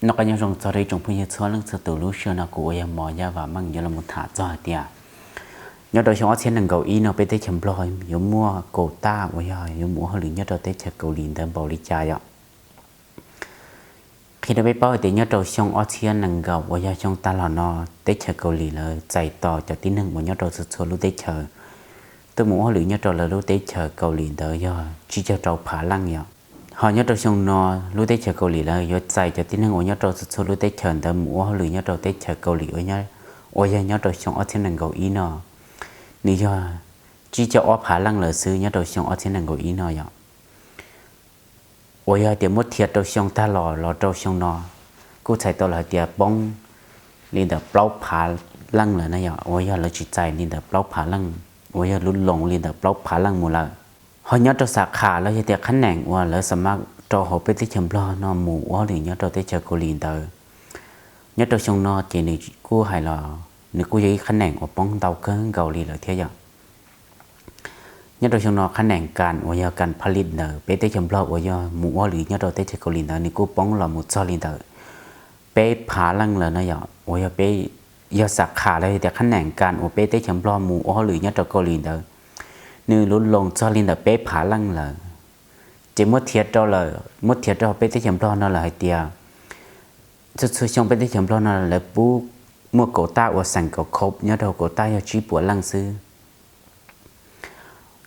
Noj qab nyob zoo txog rau ib tsoom phooj ywg txhua leej txhua tus. Lub sij hawm no kuv uas yog Mos Yaj Vam Meej yuav los mus tham txog hais tias nyob rau xyoo ob txhiab nees nkaum ib no peb teb chaws Nplog yuav muaj kaus taj uas yog yuav mus ua hauj lwm nyob rau teb chaws Kaus Lim ntawd npaum li cas yom. Qhia rau peb paub hais tias nyob rau xyoo ob txhiab nees nkaum uas yog xyoo tag los no, teb chaws Kaus Lim lawv txais tos cov tib neeg uas nyob rau txhua txhua lub teb chaws tuaj mus ua hauj lwm nyob rau lawv lub teb chaws Kaus Lim ntawd yog tsib caug rau phav leej yom. Ho nyob rau xyoo no, lub teb chaws Kaus Lim lawv yuav txais cov tib neeg uas nyob rau txhua txhua lub teb chaws ntawd mus ua hauj lwm nyob rau teb chaws Kaus Lim uas yog nyob rau xyoo ob txhiab nees nkaum ib no, nws yog tsib caug ob phav leej lawm xwb nyob rau xyoo ob txhiab nees nkaum ib no yom. Uas yog hais tias muab thiav rau xyoo tag los los rau xyoo no, kuj txhais tau lawm hais tias poob li ntawm plaub phav leej lawm na yom, uas yog lawv tsis txais li ntawm plaub phav leej, uas yog lub loos li ntawm plaub phav leej mus lawm. Ho nyob rau xab khas los yog tias qhab nees uas lawv xa maj rau hauv peb teb chaws Nplog no mus ua hauj lwm nyob rau teb chaws Kaus Lim ntawd, nyob rau xyoo no ces nws kuj hais los nws kuj yog ib qhab nees uas poob ntau kawg nkaus li lawm thiab yom. Nyob rau xyoo no qhab nees kas uas yog kas pha li ntawm peb teb chaws Nplog uas yog mus ua hauj lwm nyob rau teb chaws Kaus Lim ntawd nws kuj poob los mus txog li ntawm peb phav leej lawm no yom, uas yog peb, yog xab khas los yog tias qhab nees kas uas peb teb chaws Nplog mus ua hauj lwm nyob rau Kaus Lim ntawd, nws lub loos txog li ntawm peb phav leej lawm. Ces muab thiav rau lawm, muab thiav rau peb teb chaws Nplog no lawm hais tias txhua txhua xyoo peb teb chaws Nplog no lawv pub muaj kaus taj uas xeem kaus khau nyob rau kaus taj yog tsib puas leej xwb.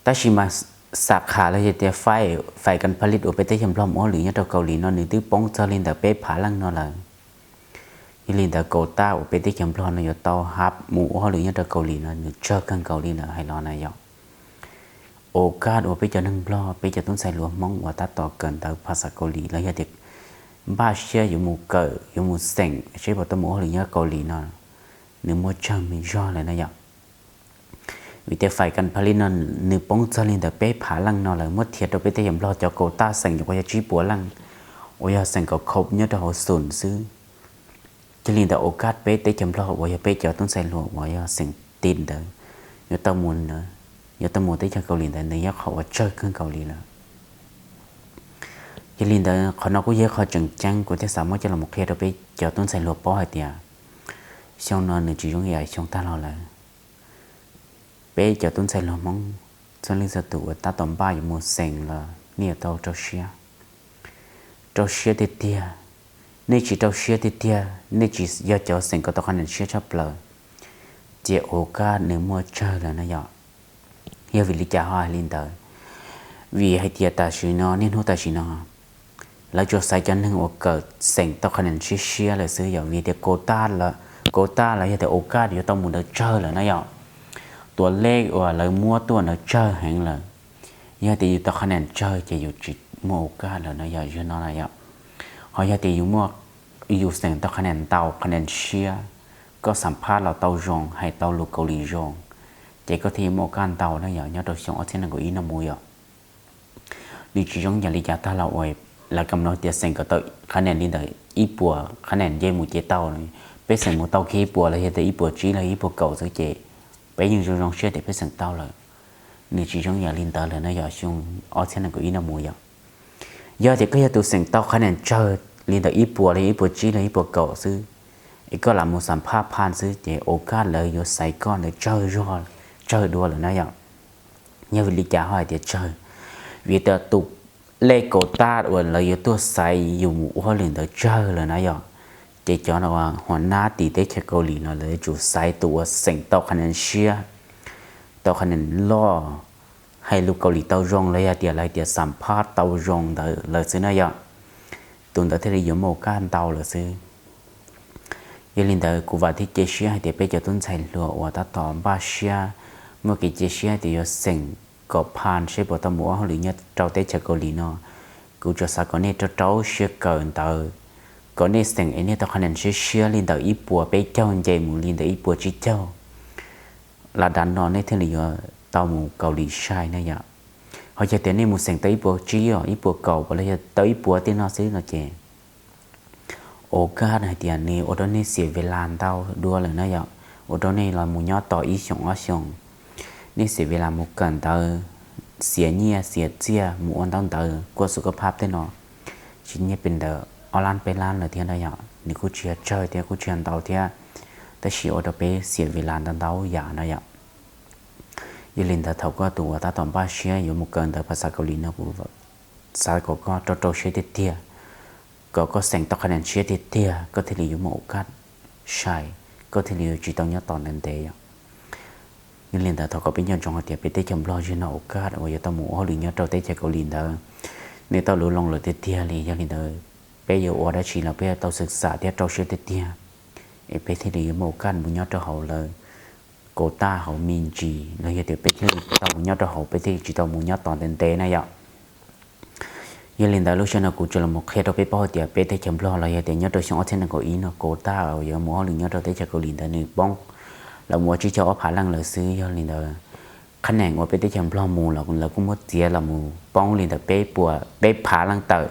Tab sis mas xab khas los yog tias fais kas pha li uas peb teb chaws Nplog mus ua hauj lwm nyob rau Kaus Lim no nws twb poob txog li ntawm peb phav leej no lawm. Yog li ntawd kaus taj uas peb teb chaws Nplog no yuav tau hab mus ua hauj lwm nyob rau Kaus Lim no nws tsawg kawg nkaus li lawm hais los na yom. Ua kaj uas peb cov neeg Nplog, peb cov tub ntxhais hluas Hmoob uas tab tom kawm ntawv phas xas Kaus Lim los yog tias npaj siab yuav mus kawm yuav mus xeem seb puas tau mus ua hauj lwm nyob Kaus Lim no, nws muaj tsawg me zog lawm na yom. Vim tias fais kas pha li no nws poob txog li ntawm peb phav leej no lawm, muab thiav rau peb teb chaws Nplog cov kaus taj xeem nyuam qhuav yog tsib puas leej uas yog xeem kaus khau nyob rau hauv xum xwb. Yog li ntawd ua kaj peb teb chaws Nplog uas yog peb cov tub ntxhais hluas uas yog xeem tim ntawd yuav tau mus, yuav tau mus teb chaws Kaus Lim ntawd nws yog qhov uas tsawg kawg nkaus li lawm. Yog li ntawd qhov no kuj yog qhov tseem ceeb kuv thiaj xav muab coj los qhia rau peb cov tub ntxhais hluas paub hais tias xyoo no nws tsis zoo yam xyoo tag los lawm. Peb cov tub ntxhais hluas Hmoob txhua leej txhua tus uas tab tom npaj yuav mus xeem los nej yuav tau rau siab, rau siab tiag tiag. Nej tsis rau siab tiag tiag, nej tsis yog cov xeem kom tau qhov niam siab tshaj plaws, ces ua kaj nws muaj tsawg lawm na yom. Yog vim li cas ho hais li ntawd? Vim hais tias tam sim no, niaj hnub tam sim no lawv tsuas xaiv cov neeg uas kawm xeem tau qhov niam siab siab lawm xwb yom. Vim tias kaus taj los yog tias ua kaj yuav tau mus ntawd tsawg lawm na yom. Tus lej uas lawv muab tuaj ntawd tsawg heev lawm. Yog tias yus tau qhov niam tsawg ces yus tsis muaj ua kaj lawm no yog no na yom. Ho yog tias yus muaj, yus xeem tau qhov niam ntau qhov niam siab, koj xam phaj los tau zoo, hais tau lus Kaus Lim zoo, ces koj thiaj yuav muaj ua kaj ntau na yom, nyob rau xyoo ob txhiab nees nkaum ib no mus yom. Nws tsis zoo yam li cas tag los uas lawv kam no tias xeem kom tau qhov niam li ntawm ib puas qhov niam nce mus ces tau. Peb xeem mus tau kiag ib puas los yog tias ib puas tsib los ib puas kaum xwb ces peb yeej zoo zoo siab tias peb xeem tau lawm. Nws tsis zoo yam li ntawd lawm no yog xyoo ob txhiab nees nkaum ib no mus yom. Yog tias koj yog tus xeem tau qhov niam tsawg li ntawm ib puas los ib puas tsib los ib puas kaum xwb, es koj lam mus xam phaj phaj xwb ces ua kaj lawv yuav xaiv koj ntawd tsawg zog, tsawg dua lawm na yom. Yog vim li cas ho hais tias tsawg? Vim tias tus lej kaus taj uas lawv yuav tuaj xaiv yus mus ua hauj lwm ntawd tsawg lawm na yom. Ces cov no hua nab tim teb chaws Kaus Lim no lawv yuav tsum xaiv tus uas xeem tau qhov niam siab, tau qhov niam loj, hais lus Kaus Lim tau zoo los yog tias lawv hais tias xam phaj tau zoo ntawd lawm xwb na yom. Tus ntawd thiaj li yuav muaj ua kaj ntau lawm xwb. Yog li ntawd kuv vam thiab cia siab hais tias peb cov tub ntxhais hluas uas tab tom npaj siab, muaj kev cia siab tias yuav xeem kom phaj seb puas tau mus ua hauj lwm nyob rau teb chaws Kaus Lim no, kuv tsuas xav kom nej rau rau siab kawm ntawv, kom nej xeem es nej tau qhov niam siab siab li ntawm ib puas peb caug nce mus li ntawm ib puas tsib caug, lam dav no nej thiaj li yuav tau mus Kaus Lim sai na yom. Ho yog tias nej mus xeem tau ib puas tsib os, ib puas kaum los yog tau ib puas tej no xwb no ces ua kaj hais tias nws ua rau nej xiam ves las ntau dua lawm na yom, ua rau nej los mus nyob tos ib xyoos ob xyoos, nej xiam ves las mus kawm ntawv, xiam nyiaj xiam txiaj mus ua ntaub ntawv kuaj xu koj phab tej no, tsis nyiaj pes ntawd ob lab peb lab lawm thiab na yom, nws kuj tsis yog tsawg thiab kuj tsis yog ntau thiab, tab sis ua rau peb xiam vis las ntau ntau yam na yom. Yog li ntawd thaum koj tus uas tab tom npaj siab yuav mus kawm ntawv phas xas Kaus Lim no kuv xav kom koj rau rau siab tiag tiag, kom koj xeem tau qhov niam tshiab tiag tiag koj thiaj li yuav muaj ua kaj sai, koj thiaj li yuav tsis tau nyob tos ntev ntev yom. Yog li ntawd thov kom peb nco ntsoov hais tias peb teb chaws Nplog zig no ua kaj uas yuav tau mus ua hauj lwm nyob rau teb chaws Kaus Lim ntawd, nws tau luv loo lawm tiag tiag li. Yog li ntawd peb yuav ua dab tsi los peb yuav tau xwm xam thiab rau siab tiag tiag, es peb thiaj li yuav muaj ua kaj mus nyob rau hauv lawv kos taj hauv me ntsis los yog tias peb thiaj li tau mus nyob rau hauv, peb thiaj li tsis tau mus nyob tos ntev ntev na yom. Yog li ntawd lub sij hawm no kuv tsuas los qhia rau peb paub hais tias peb teb chaws Nplog los yog tias nyob rau xyoo ob txhiab nees nkaum ib no kos taj uas yuav mus hauj lwm nyob rau teb chaws Kaus Lim ntawd nws poob los mus ua tsib caug ob phav leej lawm xwb. Yog li ntawd qhab nees uas peb teb chaws Nplog mus los lawv kuj muab txiav los mus poob li ntawd peb puas peb phav leej tawm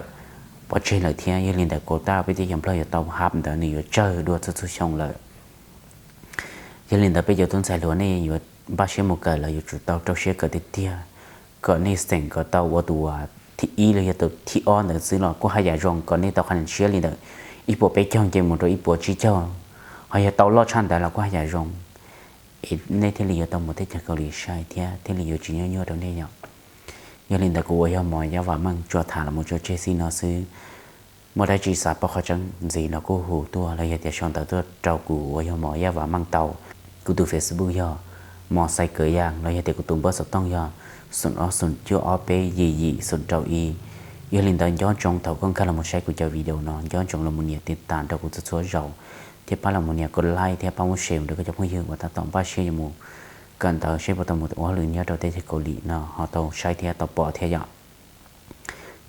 pov tseg lawm thiab. Yog li ntawd kos taj peb teb chaws Nplog yuav tau hab ntawd nws yuav tsawg dua txhua txhua xyoo lawm. Yog li ntawd peb cov tub ntxhais hluas nej yuav npaj siab mus kawm los yuav tsum tau rau siab kawm tiag tiag, kom nej xeem kom tau ua tus thib ib los yog tus thib ob ntawd xwb los kuj haj yam zoo, kom nej tau qhov niam tshiab li ntawm ib puas peb caug nce mus rau ib puas tsib caug, ho yog tau loj tshaj ntawd los kuj haj yam zoo, es nej thiaj li yuav tau mus teb chaws Kaus Lim sai thiab thiaj li yuav tsis nyuaj nyuaj rau nej yom. Yog li ntawd kuv uas yog Mos Yaj Vam Meej tsuas tham los mus tso tseg xij no xwb. Muaj dab tsi xav paub qhov tseeb ntxiv los kuj hu tuaj los yog tias sau ntawv tuaj rau kuv uas yog Mos Yaj Vam Meej tau. Kuv tus Facebook yog Mos Xais Kawv Yaj los yog tias kuv tus npawb xov tooj yog xoom ob xoom cuaj ob peb yim yim xoom rau ib. Yog li ntawd nco ntsoov thaum koj nkag los mus saib kuv cov video no nco ntsoov los mus nias tiv tas rau kuv txhua txhua zaus, thiab pab los mus nias kos like thiab pab muab share mus rau koj cov phooj ywg uas tab tom npaj siab yuav mus kawm ntawv saib puas tau mus ua hauj lwm nyob rau teb chaws Kaus Lim no ho tau saib thiab tau pom thiab yom.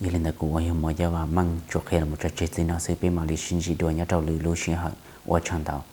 Yog li ntawd kuv uas yog Mos Yaj Vam Meej tsuas qhia los mus tso tseg xij no xwb, peb mam li sib ntsib dua nyob rau lwm lub sij hawm, ua tsaug ntau.